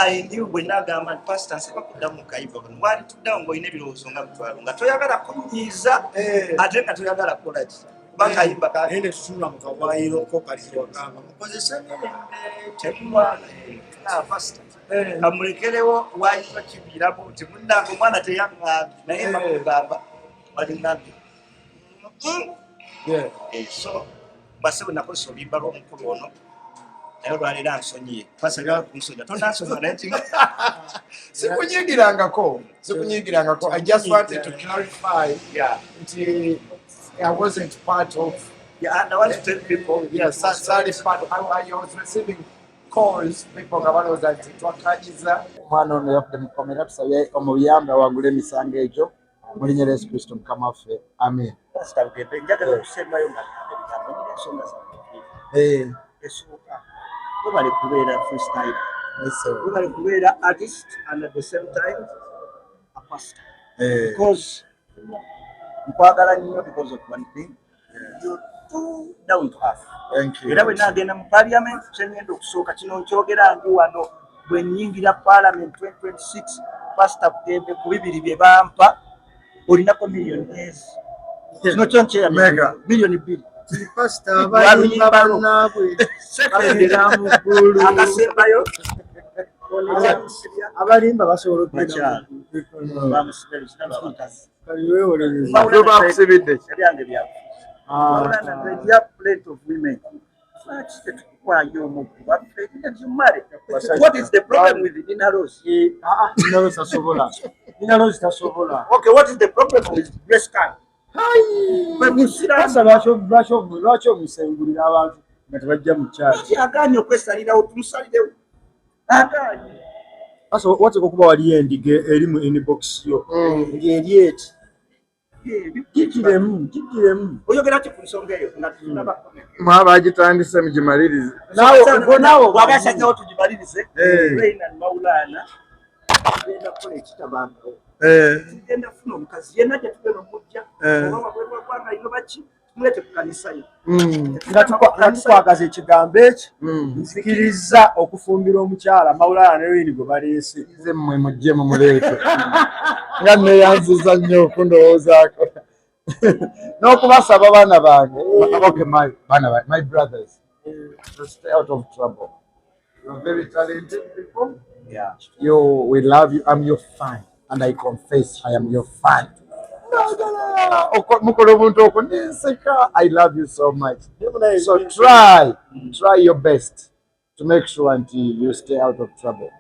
I knew bwe nagamba nti, "Pastor, nsaba kuddamu kayimba kano," waali tuddawo ng'olina ebirowoozo nga 50, nga toyagala kunyiiza ate nga toyagala kukola ki, kuba kayimba ka Naye ne tutunula mu kawaayiro ko kali wagamba mukozese emirembe. Temulwana pastor, kamulekerewo wayinza kiviiramu nti munnange omwana teyaŋŋambye, naye bakugamba waliŋŋambye. So basebo, nakozesa oluyimba lw'omukulu ono, naye olwaleero ansonyiye. Pastor, kunsonyiwa tonansonyiwa, naye nti Sikunyigirangako, sikunyigirangako. I just wanted to clarify nti I wasn't part of Yeah, and I want to tell people. Yes, sorry, part I was receiving calls, people nga balowooza nti twakkanyiza. Omwana ono yafudde mukomera, tusabye omuyambe awangule emisango egyo mu linnya lya Yesu Kristo Mukama waffe, amen. Pastor Bugembe, njagala okusembayo nga ebigambo nina ensonga zange. Esooka, webale kubeera freestyle, webale kubeera artist and at the same time a pastor, because nkwagala nnyo because of one thing: you're too down to earth. Thank you. Era bwe naagenda mu parliament, kyengenda okusooka, kino nkyogera ndi wano, bwe nnyingira parliament 2026, Pastor Bugembe, ku bibiri bye bampa olinako miliyoni ezi, kino kyo nkyeyamye. Meka? 2 miliyoni. Pasita, abayimba bannaabwe babeera mu ggulu. Akasembayo. Abalimba basobola Bakyala. okugenda. Bamusibira ekirabo abakazi. Kabiwewolereza. Gwe bakusibidde ki? Ebyange byafuusa. There are plenty of women. Lwaki tetukwayo omu ku baffe? Did you marry? What is the problem with Nina Rose? Nina Rose tasobola, Nina Rose tasobola. Okay, what is the problem with Grace Khan? Bwe musiramu. Pasita, lwaki omusengulira abantu nga tebajja mu kyaki? Lwaki agaanye okwesalirawo? Tumusalirewo, agaanye. Pasita, wateeka okuba waliyo endiga eri mu inbox yo ng'eri eti, gigiremu, gigiremu. Oyogera ki ku nsonga eyo nga tunaba? Mwaba agitandise, mugimalirize. Naawe. Bw'aba asazeewo tugimalirize. Reina Maulana, tugenda kukola ekitabangawo. Tugenda kufuna omukazi yenna gye tugenda omujja oba wabweru wa ggwanga lino baki, tumuleete ku kanisa yo. Nga tukwagaza ekigambo eki, nzikiriza okufumbira omukyala Maulana ne Reini gwe baleese. Nze mmwe mujje mumuleete, nga neyanziza nnyo okundowoozaako n'okubasaba, baana bange. Okay, my baana bange, my brothers, to stay out of trouble. You're very talented people. You, we love you. I'm your fan and I confess I am your fan. Mukola obuntu okwo nenseka. I love you so much, so try your best to make sure nti you stay out of trouble.